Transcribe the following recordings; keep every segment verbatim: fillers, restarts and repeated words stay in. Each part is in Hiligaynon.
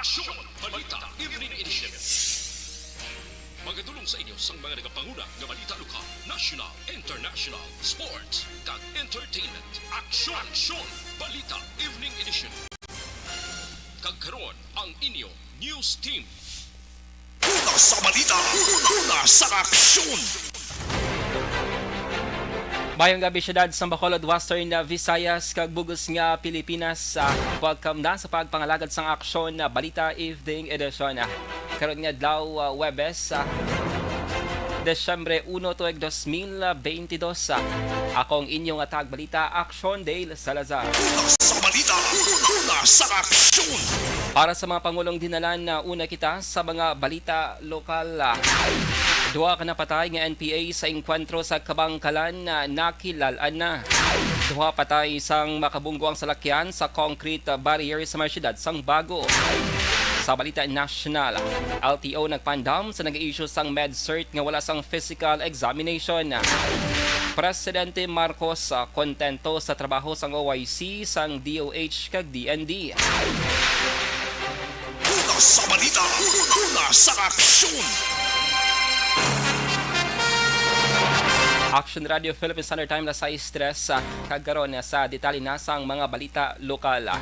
Aksyon Balita Evening Edition. Magadulong sa inyo sang mga nagapanguna nga balita lokal, national, international, sports, kag entertainment. Aksyon! Aksyon! Balita Evening Edition. Kag karon, ang inyo news team. Una sa balita, una sa aksyon. Mayong gabi, siyudad sang Bacolod, Western Visayas, kag bug-os nga Pilipinas. Ah, welcome na sa pagpangalagad sang Aksyon na Balita Evening Edition. Ah, karon nga adlaw, ah, Huwebes, ah, Desyembre uno tuig dos mil beintidos. Ah, ako ang inyong tagabalita, Aksyon Dale Salazar. Una sa balita, una sa aksyon. Para sa mga pangulong dinalan, ah, una kita sa mga balita lokal. Ah, duha ka napatay nga N P A sa engkwentro sa Kabangkalan, ah, nakilal-an na. Duha patay sang makabunggo ang salakyan sa concrete barrier sa may siyudad sang Bago. Sa balita nasyonal, L T O nagpaandam sa nag-issue sang MedCert nga wala sang physical examination. Presidente Marcos, ah, kontento sa trabaho sang O I C, sang D O H kag D N D. Una sa balita, una sa aksyon. Action Radio Philippine Standard Time, alas sais tres, ah, kag karon, ah, sa detalye na sang mga balita lokal. Ah,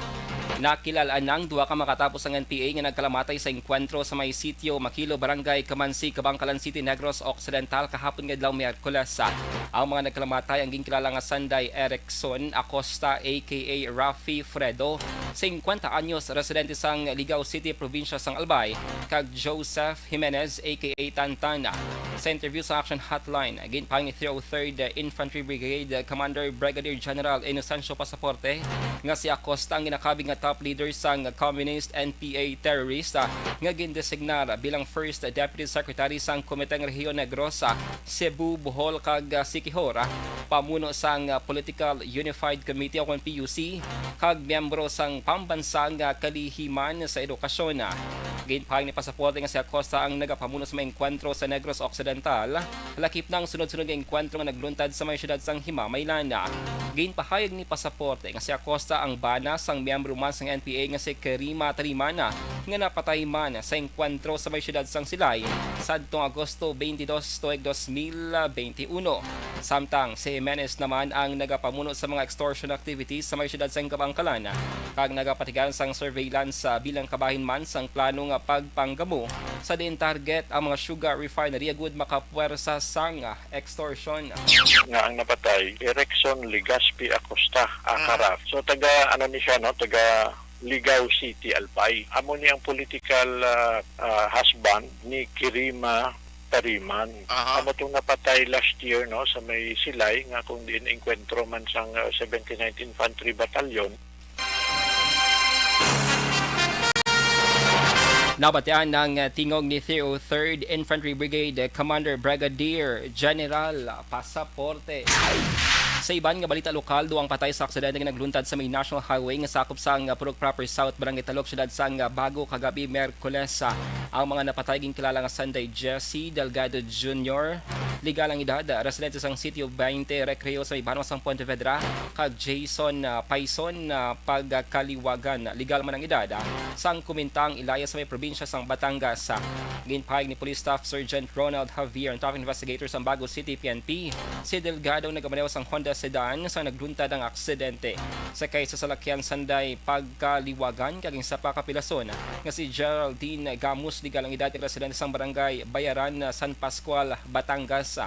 nakilal-an ang duha ka makatapos ang N P A nga nagkalamatay sa engkwentro sa may sitio Makilo, Barangay Camansi, Kabangkalan City, Negros Occidental, kahapon nga adlaw, Miyerkules. Ah, ang mga nagkalamatay ang ginkilala nga Sanday Erickson Acosta, A K A Rafi Fredo, singkwenta anyos, residente sang Ligao City, probinsya sang Albay, kag Joseph Jimenez, A K A Tantan. Sa interview sa Action Hotline, ginpahayag ni three oh third Infantry Brigade Commander Brigadier General Inocencio Pasaporte nga si Acosta ang ginakabig nga top leader sang Communist N P A terrorist, ah, nga gindesignar bilang First Deputy Secretary sang Komiteng Rehiyon Negros, ah, Cebu, Bohol, kag, ah, Siquijor, ah, pamuno sang, ah, Political Unified Committee o kon P U C, kag miyembro sang Pambansang, ah, Kalihiman sa Edukasyon. Ginpahayag ni Pasaporte nga si Acosta ang nagapamuno sa mga engkwentro sa Negros Occidental, lakip na ang sunod-sunod nga engkwentro nga nagluntad sa may siyudad sang Himamaylan. Ginpahayag ni Pasaporte nga si Acosta ang bana sang miyembro man sang N P A nga si Kerima Tarimana, nga napatay man sa engkwentro sa may siyudad sang Silay sadtong Agosto twenty-two tuig dos mil benti uno. Samtang si Jimenez naman ang nagapamuno sa mga extortion activities sa may siyudad sang Kabangkalan, kag nagapatigayon sang surveillance, ah, bilang kabahin man sang plano nga pagpanggamo sa diin target ang mga sugar refinery agud makapuwersa sang, ah, extortion. Nga ang napatay, Erickson Legaspi Acosta, aka Raf. So, taga, ano ni siya, no? Taga Ligao City, Albay. Amo ni ang political, ah, ah, husband ni Kirima Tariman. Aha. Amo tong napatay last year, no, sa may Silay, nga kung diin engkwentro man sang, ah, seventy-ninth Infantry Battalion. Nabatian ang, ah, tingog ni three oh third Infantry Brigade Commander Brigadier General Pasaporte. Sa iban nga balita lokal, duwang patay sa aksidente nga nagluntad sa may National Highway nga sakop sang, ah, Purok Proper South, Barangay Talok, siyudad sang, ah, Bago, kagabi, Miyerkules. Ah, ang mga napatay ginkilala nga Sanday Jesse Delgado Junior, legal ang edad, ah, residente sang Sitio Baynte Recreo sa may banwa sang Pontevedra, kag Jason, ah, Paison, ah, Pagkaliwagan, legal man ang edad, ah, sang Kumintang, Ilaya sa may probinsya sang Batangas. Ah, ginpahayag ni Police Staff Sergeant Ronald Javier, ang traffic investigator sang Bago City P N P, si Delgado nagamaneho sang Honda sedan sa nagluntad ang aksidente. Sakay sa salakyan Sanday Pagkaliwagan kag ang isa pa ka pilason nga si Geraldine Gamus, legal ang edad, residente sang barangay Bayaran, San Pascual, Batangas.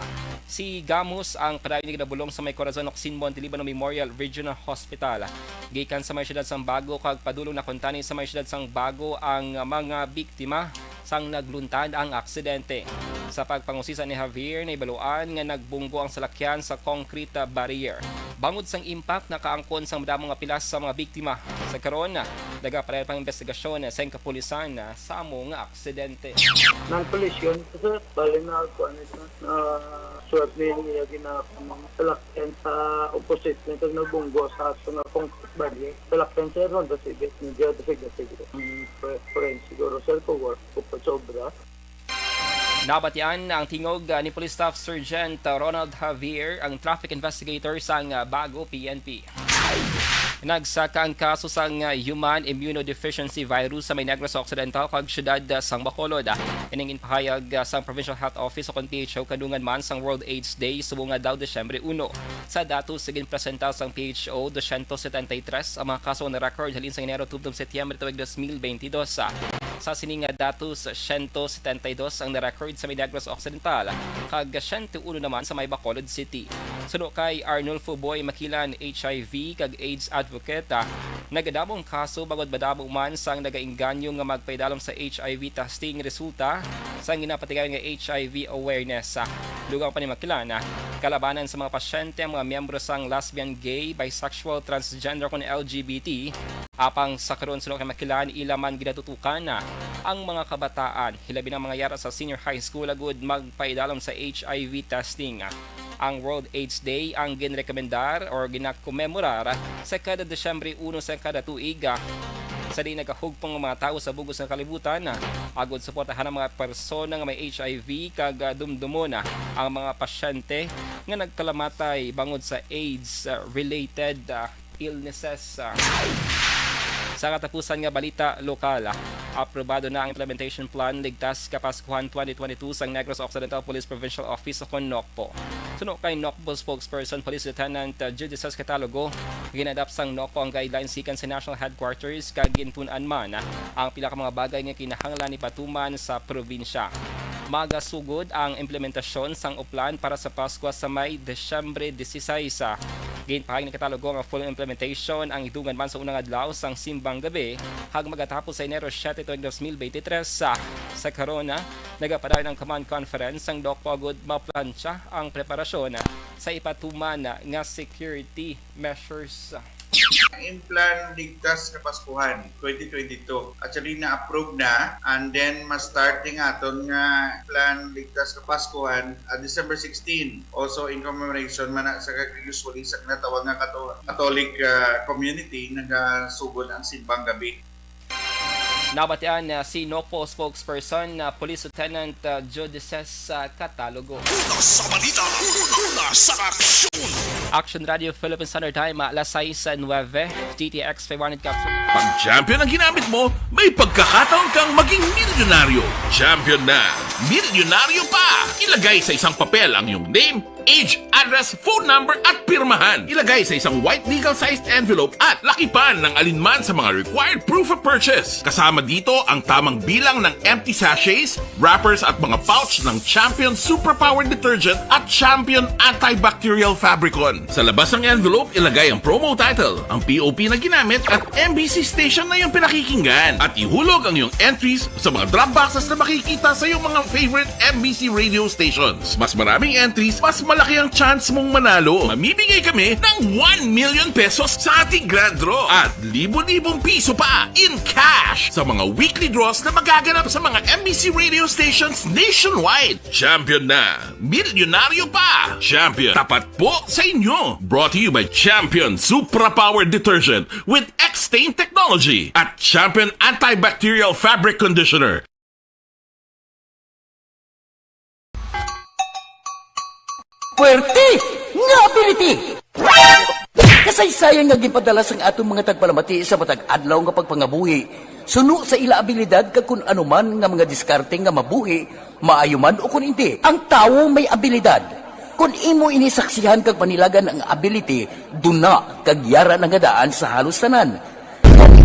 Si Gamus ang padayon nga ginabulong sa may Corazon Ocsin Montiliban Memorial Regional Hospital. Gikan sa may siyudad sang Bago kag padulong na kuntani sa may siyudad sang Bago ang mga biktima sang nagluntad ang aksidente. Sa pagpangusisa ni Javier, nahibaluan nga nagbunggo ang salakyan sa concrete barrier. Bangod sang impact, nakaangkon sang madamo nga pilas sa mga biktima. Sa karon, nagapadayon pang investigasyon sa kapulisan sa amo nga aksidente. Non-collision, sir, bali na kuan ito, na swab niya ang iya ginakamang salakyan sa opposite niya, kag nabunggo sa ato nga concrete barrier. Salakyan, sir, Honda Civic, medyo dasiga-siga. Mm, pre-, friend siguro, sir, ko work ko pa sa obra. Nabatian ang tingog, ah, ni Police Staff Sergeant Ronald Javier, ang traffic investigator sang, ah, Bago P N P. Nagsaka ang kaso sang, ah, human immunodeficiency virus sa may Negros Occidental kag siyudad, ah, sang Bacolod. Ining ginpahayag, ah, sang Provincial Health Office o kon P H O kadungan man sang World AIDS Day subong nga adlaw, Disyembre uno. Sa datos nga ginpresenta sang P H O, dosyentos setenta y tres ang mga kaso nga na-record halin sa Enero tubtob Setyembre tuig dos mil benti dos. Sa sini nga datos, syentos setenta y dos ang na-record sa may Negros Occidental, kag siyento uno naman sa may Bacolod City. Suno kay Arnulfo Boy Makilan, H I V kag AIDS advocate, ah, nagadamo ang kaso bangod madamo man sang nagaengganyo nga magpaidalom sa H I V testing resulta sang ginapatigayon nga H I V awareness. Dugang pa ni Makilan, ah, kalabanan sa mga pasyente ang mga miyembro sang lesbian, gay, bisexual, transgender, kon L G B T. Apang sa karon, suno kay Makilan, ila man ginatutukan, ah, ang mga kabataan, hilabi na ang mga yara sa senior high school, agud magpaidalom sa H I V testing. Ang World AIDS Day ang ginrekomendar or ginakomemorar sa kada Disyembre uno sa kada tuig, ah, sa diin nagahugpong ang mga tawo sa bug-os nga kalibutan, ah, agud suportahan ang mga persona nga may H I V kag, ah, dumdumon, ah, ang mga pasyente nga nagkalamatay bangod sa AIDS, ah, related, ah, illnesses. Ah, sa katapusan nga balita lokal, ah, aprobado na ang implementation plan Ligtas Kapaskuhan twenty twenty-two sang Negros Occidental Police Provincial Office o kon NOCPO. Suno kay NOCPO spokesperson Police Lieutenant, ah, Judices Catalogo, gin-adopt sang NOCPO ang guidelines gikan sa National Headquarters kag gintun-an man, ah, ang pila ka mga bagay nga kinahanglan ipatuman sa probinsya. Magasugod ang implementasyon sang uplan para sa Paskwa sa may Disyembre dieciséis. Ginpahayag ni Catalogo nga full implementation ang idungan man sa unang adlaw sang Simbang Gabi, kag magatapos sa Enero siete tuig dos mil benti tres. Sa karon, nagapadayon ang command conference sang NOCPO agud maplantsa ang preparasyon sa ipatuman nga security measures. Ang plan Ligtas Kapaskuhan twenty twenty-two. Actually, na-approve na, and then ma-start ning aton nga plan Ligtas Kapaskuhan, ah, December sixteen. Also in commemoration man na sa kag usually sa ginatawag nga Cato-, Catholic, ah, community nagasugod ang Simbang Gabi. Nabatian, ah, si NOCPO spokesperson, ah, Police Lieutenant, ah, Judices, ah, Catalogo. Una sa balita, una sa aksyon. Action Radio Philippine Standard Time, ah, alas sais nuebe, D T X five hundred Capsule. Pag Champion ang ginamit mo, may pagkakataon kang maging milyonaryo. Champion na, milyonaryo pa! Ilagay sa isang papel ang iyong name, age, address, phone number, at pirmahan. Ilagay sa isang white legal-sized envelope at lakipan ng alinman sa mga required proof of purchase. Kasama dito ang tamang bilang ng empty sachets, wrappers, at mga pouch ng Champion Superpower Detergent at Champion Antibacterial Fabricon. Sa labas ng envelope, ilagay ang promo title, ang P O P na ginamit, at M B C station na iyong pinakikinggan. At ihulog ang iyong entries sa mga drop boxes na makikita sa iyong mga favorite M B C radio stations. Mas maraming entries, mas malaki ang chance mong manalo. Mamimigay kami ng one million pesos sa ating grand draw at libo-libong piso pa in cash sa mga weekly draws na magaganap sa mga M B C radio stations nationwide. Champion na! Milyonaryo pa! Champion, tapat po sa inyo! Brought to you by Champion Supra Power Detergent with X-Stain Technology at Champion Antibacterial Fabric Conditioner. Puwerte nga ability! Kasaysayan nga ginpadala sang aton mga tagpalamati sa matag adlaw nga pagpangabuhi, suno sa ila abilidad kag kun ano man nga mga diskarte nga mabuhi, maayo man o kun indi. Ang tawo may abilidad. Kun imo ini saksihan kag panilagan ang ability, duna kag yara na nga daan sa halos tanan.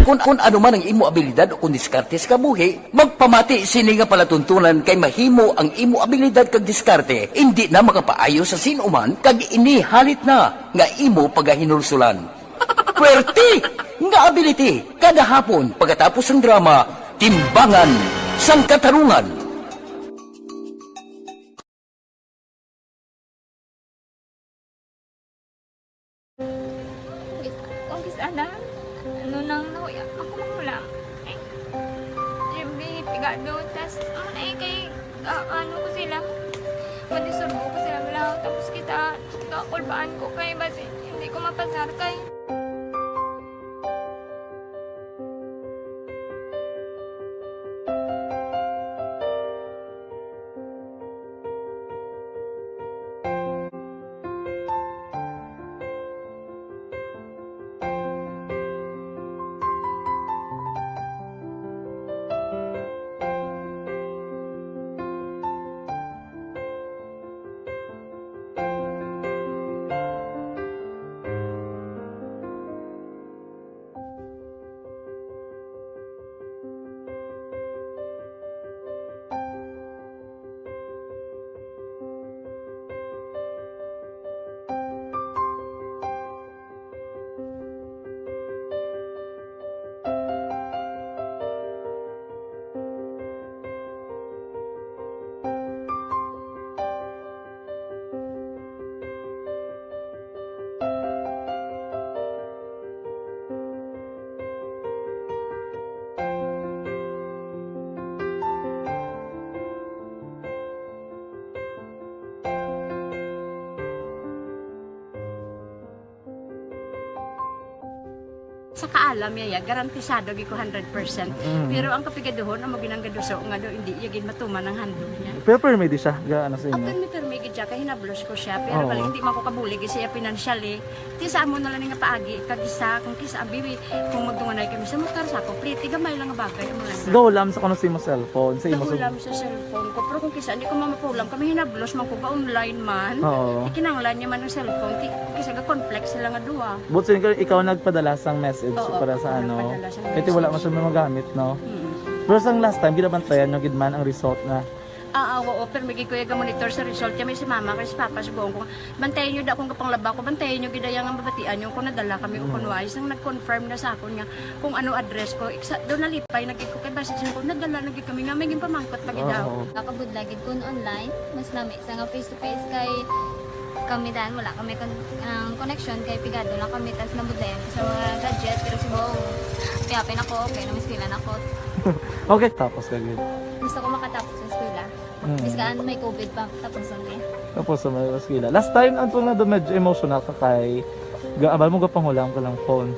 Kun, kun ano man ang imo abilidad o kun diskarte sa kabuhi, magpamati sini nga palatuntunan kay mahimo ang imo abilidad kag diskarte indi na makapaayo sa sin-o man kag ini halit na nga imo pagahinulsulan. Puwerte nga ability kada hapon pagkatapos sang drama, Timbangan sang Katarungan. Umpisa na, ano nang nahuya ako magulang. Ay, Jimmy, pigado, tas, ano na eh, kay, ah, ano ko sila, madisturbo ko sila, wala, tapos kita, kakulbaan ko kay, basi, hindi ko mapasar kay. Sa kaalam niya, ya, garantisado gid ko hundred percent. Mm. Pero ang kapigaduhon, amo ginang gaduso nga do, hindi iya gid matuman ang handog niya. Pero permi di siya, ga ano sa Ah, inyo? permi, permi gid siya, kay hinablos ko siya. Pero Oo. balik, hindi man ko kabulig siya financially. Ti sa amo na lang nga paagi, kag isa, kung kisa, abi, kung magdunganay kami sa motor, sa ako, pliti, gamay lang nga bagay, amo lang. Gahulam sa kuno sa imo cellphone, sa imo Gahulam sa cellphone ko, pero kung kisa, hindi ko mamapulam, kami hinablos man ko, ga-online man. Oo. Ikinanglan niya man ang cellphone, ti, kung kisa, ga-conflict sila nga duha. But so, ikaw, ikaw nagpadala sang message Oo, para sa ako ano? nagpadala sang Kaya wala man message. Siya magamit, no? Mm. Pero sang last time, ginabantayan nyo gid man ang result na. Ah, ah, oo, pero may gid ko iya ga-monitor sa result. Kaya may si mama, kay si papa, subuon ko, bantayan nyo da kung kapanglaba ko, bantayan nyo gid ang mabatian nyo kung nadala kami o kung wala. Isang nag-confirm na sa akon nga kung ano address ko. Iksa, doon nalipay na gid ko, kay basi siya ko, nadala na gid kami nga may ginpamangkot pa gid daw. Oo. Nakabudlay gid kun online, mas lami sa nga face to face kay kami dan wala kami kon ang connection kay pigado lang kami tas nabudlayan ko sa mga gadget pero subong kaya pin ako okay na miskilan ako. Okay, tapos ka gid. Gusto ko makatapos sa eskwela. Mm. Biskaan may covid pa tapos ang eh. Tapos sa mga eskwela. Last time, ang tunga do medyo emotional ka kay gaabal mo gapanghulam ka lang phone.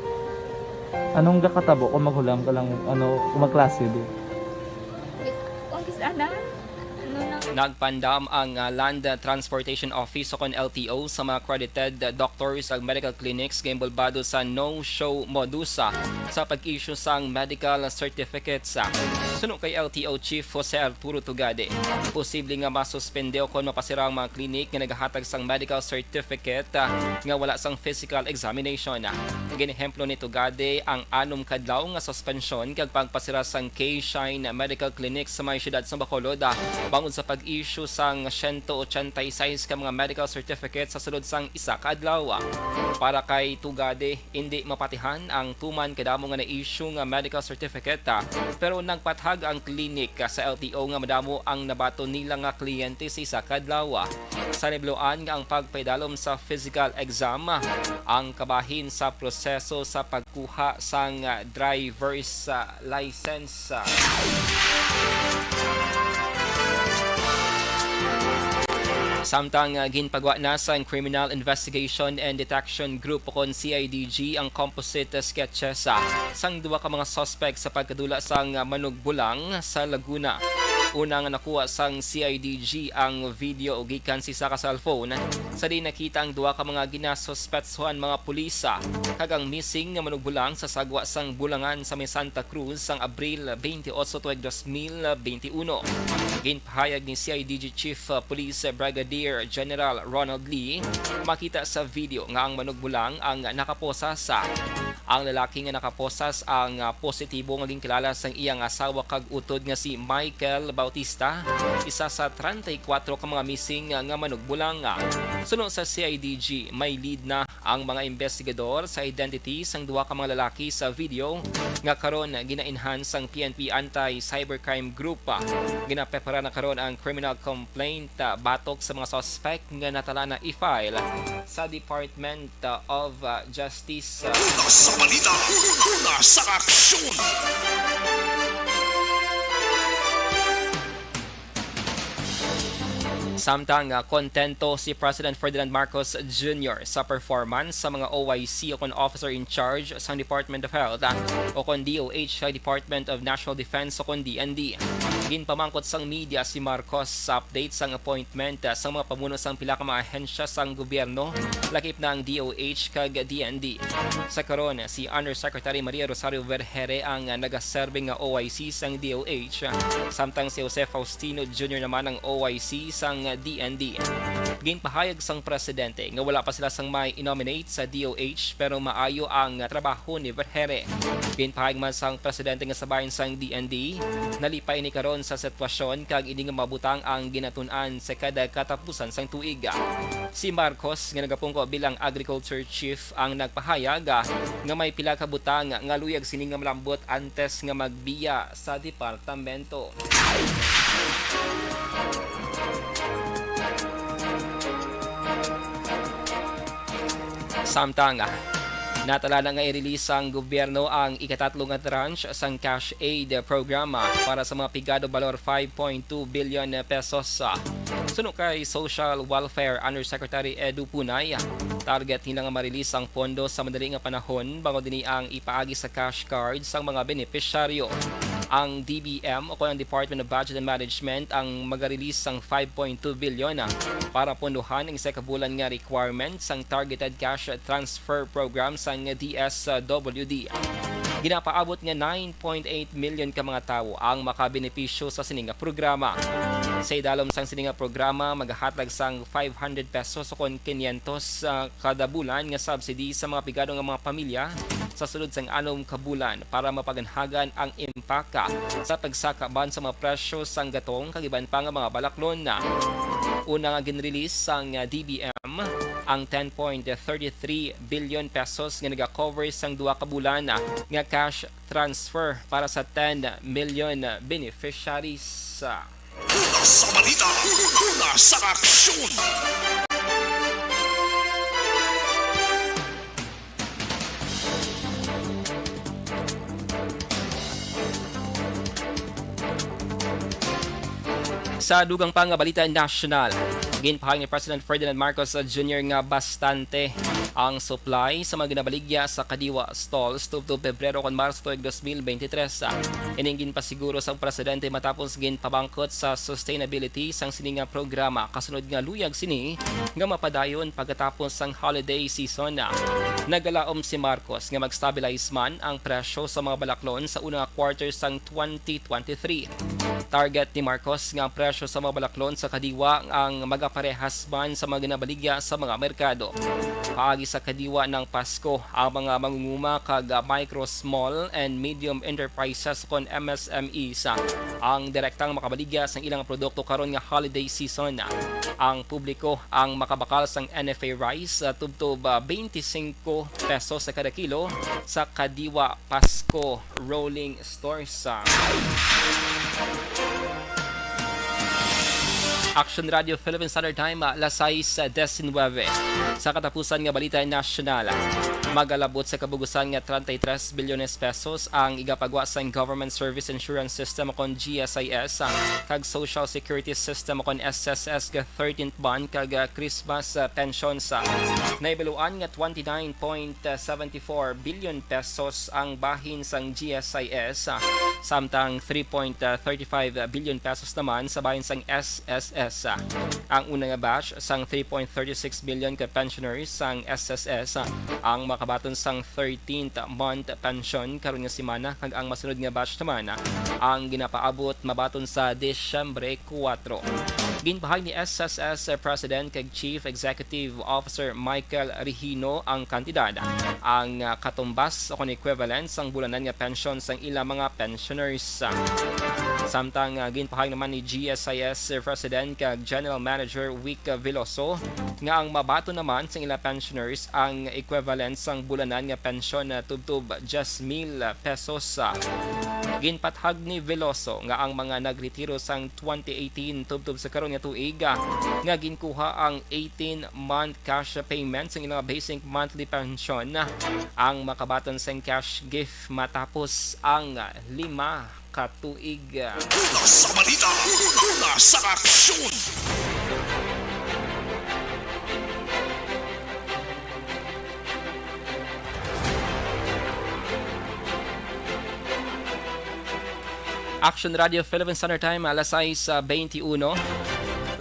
Anong gakatabo kung maghulam ka lang, ano, kung magklase di? Wait, okay sana. Ano na? Nagpandam ang ah, Land Transportation Office o kon L T O sa mga accredited doctors ug medical clinics nga involbado sa no-show modus ah, sa pag-issue sang medical certificates. Suno kay L T O Chief Jose Arturo Tugade, posible nga masuspende o kon mapasira ang mga clinic nga nagahatag sang medical certificate ah, nga wala sang physical examination. Ginehemplo ni Tugade ang anom kadlaw nga suspensyon kag pagpasira sang K-Shine Medical Clinic sa may siyudad sa Bacolod, ah, bangod sa pag-issue sang siyento ochenta y seis ka mga medical certificate sa sulod sang isa ka adlaw. Para kay Tugade, indi mapatihan ang tuman kadamo nga na-issue nga medical certificate, ah, pero nagpathag ang clinic, ah, sa L T O nga madamo ang nabaton nila nga kliyente sa isa ka adlaw. Sa nibloan nga ang pagpaidalom sa physical exam, ah, ang kabahin sa proseso sa pagkuha sang, ah, driver's, ah, license. Samtang ah, ginpagwa na sang Criminal Investigation and Detection Group o kon C I D G ang composite sketches ah, sang duha ka mga suspect sa pagkadula sang ah, manugbulang sa Laguna. Una nga nakuha sang C I D G ang video gikan sa isa ka cellphone sa di nakita ang duha ka mga ginasuspetsuhan mga pulis ah, kag ang missing nga manugbulang sa sagwa sang bulangan sa may Santa Cruz sang Abril twenty-eight tuig dos mil twenty-one. Ginpahayag ni C I D G Chief uh, Police Brigadier General Ronald Lee, makita sa video nga ang manugbulang ang nakaposas. Ang lalaki nga nakaposas ang uh, positibo nga ginkilala sang iyang asawa kag utod nga si Michael Bautista, isa sa treinta y cuatro ka mga missing nga manugbulang. Suno sa C I D G, may lead na ang mga investigador sa identity sang duha ka mga lalaki sa video nga karon gina-enhance sang P N P Anti-Cybercrime Group. Ginaprepara na karon ang criminal complaint ah, batok sa mga suspect nga natala na i-file sa Department ah, of ah, Justice. Una sa balita, una sa aksyon. Samtang ah, kontento si President Ferdinand Marcos Junior sa performance sa mga O I C o kon Officer in Charge sang Department of Health ah, o kon D O H sa Department of National Defense o kon D N D. Ginpamangkot sang media si Marcos sa update sang appointment ah, sang mga pamuno sang pila ka mga ahensya sang gobyerno, lakip na ang D O H kag D N D. Sa karon, si Undersecretary Maria Rosario Vergeire ang ah, nagaserbe nga O I C sang D O H, samtang si Jose Faustino Junior naman ang O I C sang D N D. Ginpahayag sang presidente nga wala pa sila sang may i-nominate sa D O H pero maayo ang trabaho ni Vergeire. Ginpahayag man sang presidente nga sa bahin sang D N D, nalipay ini karon sa sitwasyon kag ini nga mabutang ang ginatun-an sa kada katapusan sang tuig. Si Marcos nga nagapungko bilang agriculture chief ang nagpahayag ah, nga may pila ka butang nga luyag sini nga malambot antes nga magbiya sa departamento. Samtang ah, Natala na nga i-release sang gobyerno ang ikatatlo nga tranche sang cash aid programa para sa mga pigado, balor five point two billion pesos. Suno kay Social Welfare Undersecretary Edu Punay, target nila nga ma-release ang pondo sa madali nga panahon, bangod ini ang ipaagi sa cash card sang mga benepisyaryo. Ang D B M o kon ang Department of Budget and Management ang maga-release sang five point two bilyon para pondohan ang isa ka bulan nga requirement sang targeted cash transfer program sang D S W D. Ginapaabot nga nine point eight million ka mga tawo ang makabenepisyo sa sini nga programa. Sa idalom sang sini nga programa, magahatag sang five hundred pesos o kon quinientos, ah, kada bulan nga subsidy sa mga pigado nga mga pamilya sa sulod sang anom ka bulan para mapaganhagan ang impaka sa pagsaka ban sa mga presyo sang gatong kag iban pa nga mga balaklon. Una nga ginrelease sang D B M ang ten point thirty three billion pesos nga naga-cover sang duha ka bulan nga cash transfer para sa ten million beneficiaries. Una sa balita, una sa aksyon. Sa dugang pa nga balita nasyonal, ginpahayag ni President Ferdinand Marcos Junior nga bastante ang supply sa mga ginabaligya sa Kadiwa stalls tubtob Pebrero kon Marso tuig dos mil beintitrés. Ining ginpasiguro sang presidente matapos ginpabangkot sa sustainability sang sini nga programa kasunod nga luyag sini nga mapadayon pagkatapos sang holiday season. Nagalaom si Marcos nga mag-stabilize man ang presyo sa mga balaklon sa unang quarter sang twenty twenty-three. Target ni Marcos nga ang presyo sa mga balaklon sa Kadiwa ang magaparehas man sa mga ginabaligya sa mga merkado. Paagi sa Kadiwa ng Pasko, ang mga mangunguma kag micro, small, and medium enterprises kon M S M Es ang direktang makabaligya sang ilang produkto karon nga holiday season. Ang publiko ang makabakal sang N F A rice, ah, tubtob, ah, twenty-five pesos sa kada kilo sa Kadiwa Pasko Rolling Stores. Action Radio Philippine Standard Time, ah, alas sais diecinuebe. Sa katapusan nga balita nasyonal, magalabot sa kabugusan nga treinta y tres bilyones pesos ang igapagwa sang Government Service Insurance System o kon G S I S, ah, kag Social Security System o kon S S S nga thirteenth month kag, ah, Christmas, ah, pension. Sa naibaluan nga twenty-nine point seventy-four billion pesos ang bahin sang G S I S, ah, samtang three point thirty-five billion pesos naman sa bahin sang S S S. Ang una nga batch sang three point thirty-six million ka pensioners sang S S S ang makabaton sang thirteenth month pension karon nga semana, kag ang masunod nga batch naman ang ginapaabot mabaton sa Disyembre kuwatro. Ginpahayag ni S S S President kag Chief Executive Officer Michael Regino ang kantidad, ang, ah, katumbas o kon equivalent sang bulanan nga pensyon sang ila mga pensioners. Samtang, ah, ginpahayag naman ni G S I S President kag General Manager Wick Veloso nga ang mabaton naman sang ila pensioners ang equivalent sang bulanan nga pensyon na tubtob diyes mil pesos. Ginpathag ni Veloso nga ang mga nagretiro sang twenty eighteen tubtob sa karon nga tuig, ah, nga ginkuha ang eighteen month cash payment sang ilang basic monthly pension, ah, ang makabaton sang cash gift matapos ang lima ka tuig. Una sa balita, una sa aksyon. Action Radio Philippine Standard Time, alas sais, ah, twenty-one.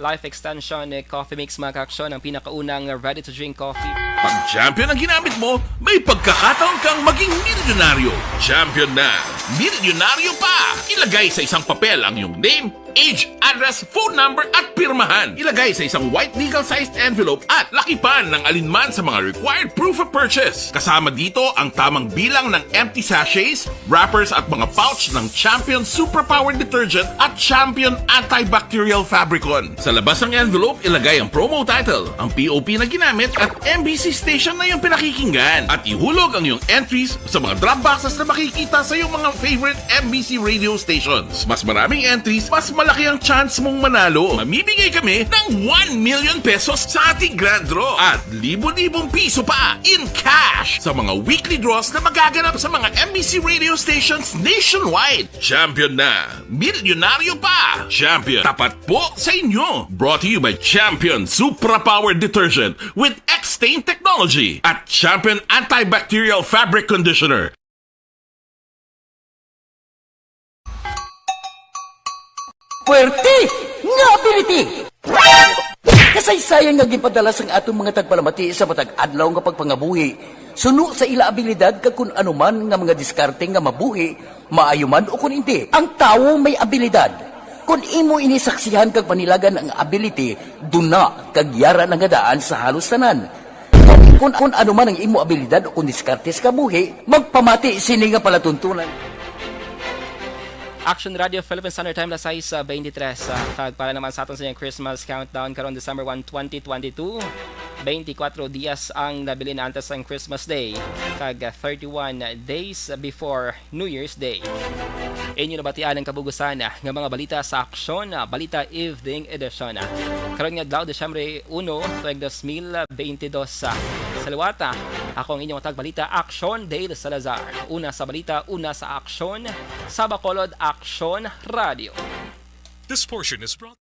Life Extension, eh, Coffee Mix, mga ka-aksyon, ang pinakaunang ready-to-drink coffee. Pag Champion ang ginamit mo, may pagkakataon kang maging milyonaryo. Champion na, milyonaryo pa! Ilagay sa isang papel ang iyong name, age, address, phone number, at pirmahan. Ilagay sa isang white legal-sized envelope at lakipan ng alinman sa mga required proof of purchase. Kasama dito ang tamang bilang ng empty sachets, wrappers, at mga pouch ng Champion Superpower Detergent at Champion Antibacterial Fabricon. Sa labas ng envelope, ilagay ang promo title, ang P O P na ginamit, at M B C station na iyong pinakikinggan. At ihulog ang iyong entries sa mga drop boxes na makikita sa iyong mga favorite M B C radio stations. Mas maraming entries, mas Malaki ang chance mong manalo. Mamimigay kami ng one million pesos sa ating grand draw at libo-libong piso pa in cash sa mga weekly draws na magaganap sa mga M B C radio stations nationwide. Champion na! Milyonaryo pa! Champion, tapat po sa inyo! Brought to you by Champion Supra Power Detergent with X-Stain Technology at Champion Antibacterial Fabric Conditioner. Puwerte nga ability! Kasaysayan nga ginpadala sang aton mga tagpalamati sa matag adlaw nga pagpangabuhi, suno sa ila abilidad kag kun ano man nga mga diskarte nga mabuhi, maayo man o kun indi. Ang tawo may abilidad. Kun imo ini saksihan kag panilagan ang ability, duna kag yara na nga daan sa halos tanan. Kun, kun ano man ang imo abilidad o kun diskarte sa kabuhi, magpamati sini nga palatuntunan. Action Radio Philippine Standard Time, alas sais, ah, twenty-three, ah, kag para naman sa aton sa inyong Christmas countdown karon, December one, twenty twenty-two, twenty-four dias ang nabilin antes sang Christmas Day, kag, ah, thirty-one days before New Year's Day. Inyo nabatian ang kabugusan, ah, nga mga balita sa Aksyon, ah, Balita Evening Edition. Karon nga adlaw, Disyembre uno, tuig dos mil beintidos. Sa liwata, ako ang inyong tagbalita, Aksyon Dale Salazar. Una sa balita, una sa aksyon, sa Bacolod Aksyon Radio. This portion is brought